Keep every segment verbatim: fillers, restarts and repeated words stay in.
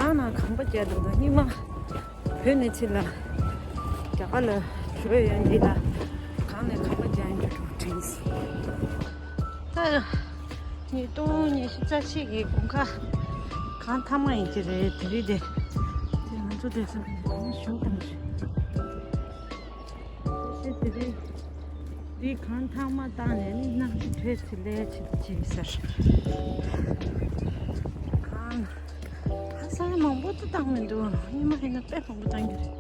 ཁང་ནང་ཁང་པ་རྒྱག་འདུག་ད་སྔོན་མ་བོད་ནས་ཕྱིར་ལ་རྒྱ་གར་ལ་བྲོས་ཡོང་དུས་ལ་ཁང་ནས་ཁང་པ་རྒྱག་ཡོང་རྒྱུ་འདྲ་དྲན་སོང་། ད་ཉིས་སྟོང་ཉི་ཤུ་རྩ་གཅིག་གི་དགུན་ཁ་གང་ཐ་མ་ཡིན་གྱི་རེད། དེ་རིང་དེ་དེ་ང་ཚོ་དེ་ཚོ་ཞུ་གང་ཞུ། དེ་དེ་རིང་དེ་གང་ཐ་མ་བཏང་ནས་ནི་གནམ་གཤིས་དྲོད་ཚིལ་ལས་ཆེ་ཆེ་ཟེར། གང་ཧ་སང་མང་པོ་ད་བཏང་མི་འདུག་ཉི་མ་ཡིན་ན་དཔེ་མང་པོ་བཏང་གི་རེད།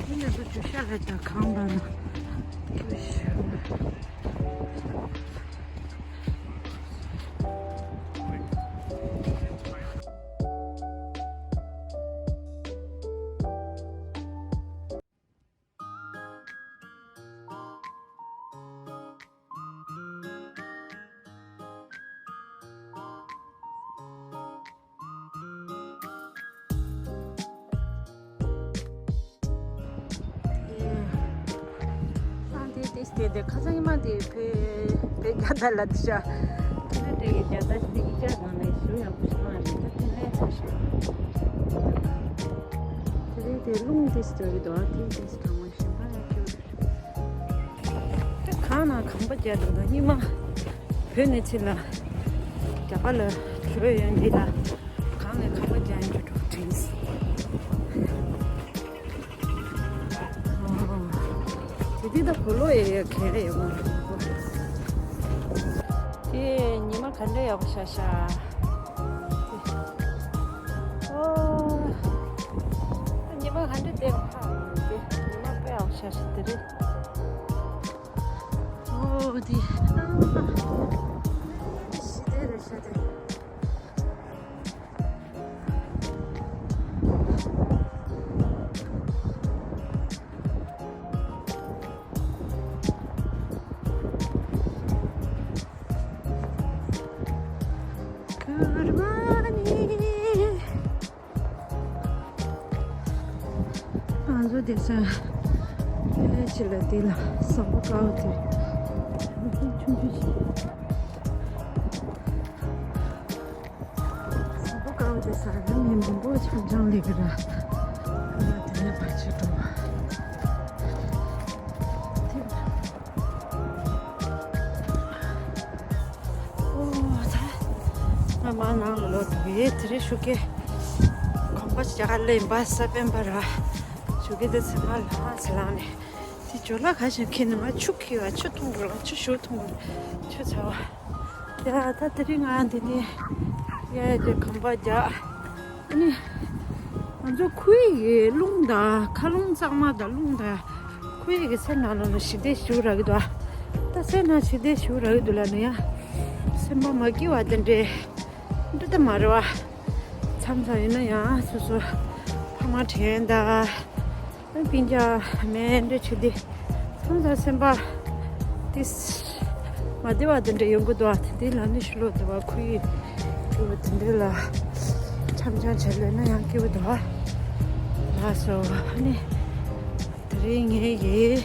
ཡིན་ན་ཚོ་ཇུ་ཤ་ལ་ད་གང་བ་ན་ཀུ་ཤ། ཨ་དེ་དེ་དེ་དེ་ཁ་སང་ཉི་མ་དེ་བོད་བོད་རྒྱལ་དར་ལ་དེ་ཤ། དེ་དེ་གི་རྒྱལ་དར་དེ་གི་ཅག་ནང་ནས་ཞུ་ཡག་པོ་ཞིག་མ་རེད། ད་དེ་ལས་ཚ་ཤ། དེ་རིང་དེ་རླུང་དེ་ཞིག་རྒྱག་གི་འདུག་ཨ་དེ་དེ་ཞིག་གྲང་མོ་ཞིག་མ་རེད་ཁྱོད། དེ་གང་ན་ཁང་པ་རྒྱག་འདུག་ད་སྔོན་མ་བོད་ནས་ཕྱིར་ལ་རྒྱ་གར་ལ་བྲོས་ཡོང་དུས་ལ་གང་ནས་ཁང་པ་རྒྱག་ཡོང་རྒྱུ་འདྲ་དྲན་སོང་། དེ་དུས་ད་གོ་ལོ་ཡ་ཡ་གས་རེ་ཡོང་གི་འདུག་དེ་ཉི་མ་ག་འདྲ་ཡག་པོ་ཤར་ཤག་ཨོ། ཉི་མ་ག་འདྲ་བསྟན་ཁག་ཡིན་དེ། ཉི་མ་དཔེ་ཡག་པོ་ཤར་ཤག་དེ་རེད། ཨོ་དེ། ཨ། ཞི་བདེ་རེད་ཤག་དེ། ང་ཚོ་དེ་ཚོ་ཕལ་ཆེར་ལ་དེ་ལ་ཟམ་པ་དཀར་པོ་དེ་ཆུང་ཆུང་ཞིག་ཟམ་པ་དཀར་པོ་དེ་ས་ལ་མི་མང་པོ་འཆམ་འཆམ་ལས་ཀྱི་ར། ང་དེ་ནས་ཕར་ཕྱིར་འགྲོ་བ། དེ་ལ། ཨོ་ད། ང་མ་ནང་ལ་ལོག་འགྲོ་གི་ཡིན། དེ་རིང་ཞོགས་ཀས་གོམ་པ་རྒྱག་ལེ་ཡིན་པ་ས་པན་པ་ར། ཞོགས་ཀས་དེ་ཚེ་མ་ལ་ཚེ་ལངས་ནས་དེ་ཇོ་ལ་ག་ཞིག་ཁྱེར་ནས་ང་ཆུ་ཁྱེར་བ་ཆུ་འཐུང་དགོས་ལ་ཆུ་ཞོ་འཐུང་དགོས་ཆུ་ཚ་བ། ཡ་ད་དེ་རིང་ང་འདི་ནས་ཡ་དེ་གོམ་པ་རྒྱག་ཨ་ནི། ང་ཚོ་ཁོའི་གི་རླུང་དང་མཁའ་རླུང་གཙང་མ་དང་རླུང་དང་ཁོའི་གི་སེམས་ནང་ལོགས་ལ་ཞི་བདེ་ཞུ་རག་གི་འདུག་ད་སེམས་ནང་ཞི་བདེ་ཞུ་རག་གི་འདུག་ལ་ནི་ཡ། སེམས་པ་མ་སྐྱིད་པ་དེ་འདྲས་འདྲ་ད་མ་རེད་བ། མཚམས་མཚམས་ཡིན་ན་ཡང་སོ་སོ་ཕ་མ་དྲན་དང་། སྤུན་ཀྱག་མེད་འདྲ་བྱེད་དེ། མཚམས་མཚམས་སེམས་པ་ཏིས་མ་བདེ་བ་དེ་འདྲ་ཡོང་གི་འདུག་དེ་དེ་ལ་ནི་ཕྱི་ལོགས་དུ་བ་ཁོའི་སྐྱིད་པོ་དེ་འདྲ་ལ་འཆམ་འཆམ་བྱས་ལས་ན་ཡང་སྐྱིད་པོ་འདུག་ལགས་སོ། ཨ་ནི་དེ་རིང་ངེད་ཀྱི་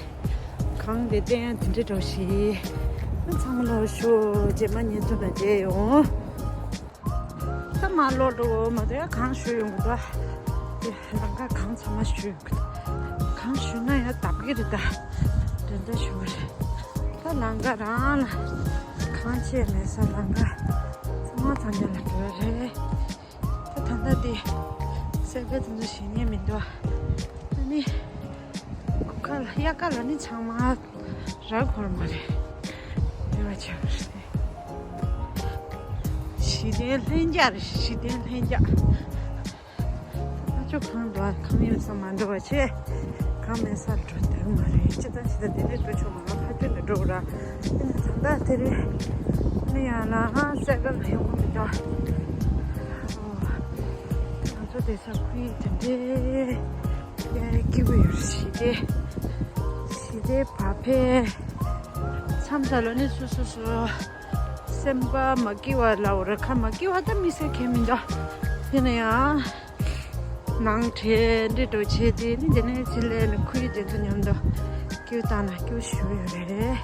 གང་དེ་བསྟན་ཡང་དེ་འདྲ་འགྲོ་ཞིག་ཚང་མ་ལོག་ཤོག་རྗེས་མ་ཉིན་ཐོ་དང་མཇལ་ཡོང་། ད་མ་ལོག་འགྲོ་མ་དེ་གང་ཞུ་ཡོང་གི་འདུག་དེ་ལང་ཀ་གང་ཚང་མ་ཞུ་ཡོང་གི་འདུག་གང་ཞུ་ན་ཡང་སྟབས་ཀྱི་རེད་ད། དེ་འདྲ་ཞུ་གི་རེད། ད་ལང་ཀ་རང་ལ་གང་བྱས་མེད་ས་ལང་ཀ་ཚང་མ་ཚང་རྒྱ་ལ་འགྲོ་རེད། ད་ད་ལྟ་དེ་སེ་ག་དེ་ཚོ་ཞེ་ཉེན་མི་འདུག་ཨ་ནི། ཁ་ལ་དབྱར་ཁ་ལ་ནི་ཚང་མ་ར་འཁོར་མ་རེད། དེ་བ་ཆགས་རེད། ཞི་བདེ་ལྷན་རྒྱས་རེད། ཞི་བདེ་ལྷན་རྒྱས། ཨ་ཅོ་གང་འགྲོ་གང་ཡོད་ས་མ་འགྲོ་བ་བྱས། གང་མེད་སར་འགྲོ་དོན་མ་རེད། ཅི་ད་ཅི་ད་དེ་ནས་འགྲོ་ཆོག་མ་ལ་ཕ་ཁྱོད་ནས་འགྲོ་ར། དེ་ནས་ད་ལྟ་དེ་རེད། ནི་ཡང་ལ་ཧང་སེ་ག་ལ་ཡོང་གི་མི་འདུག་ང་ཚོ་དེ་ས་ཁུལ་དེ་འདྲའི་ཡ་སྐྱིད་པོ་ཡོད་རེད། ཞི་བདེ་ཞི་བདེ་བག་ཕེབས། མཚམས་ད་ལོ་ནི་སུ་སུ་སུ་སེམས་པ་མ་སྐྱིད་པ་ལ་འོ་ར་ཁ་མ་སྐྱིད་པ་ད་མི་སེ་ཁེ་མི་འདུག་དེ་ནས་ཡང་ནང་ཁྲལ་འདྲི་འགྲོ་བྱེད་དེ་ནི་དེ་ནས་ཚེ་ལས་ནི་ཁུལ་དེ་ཚོ་མཉམ་དུ་སྐྱིད་བཏང་ན་སྐྱིད་ཞུ་ཡོད་རེད།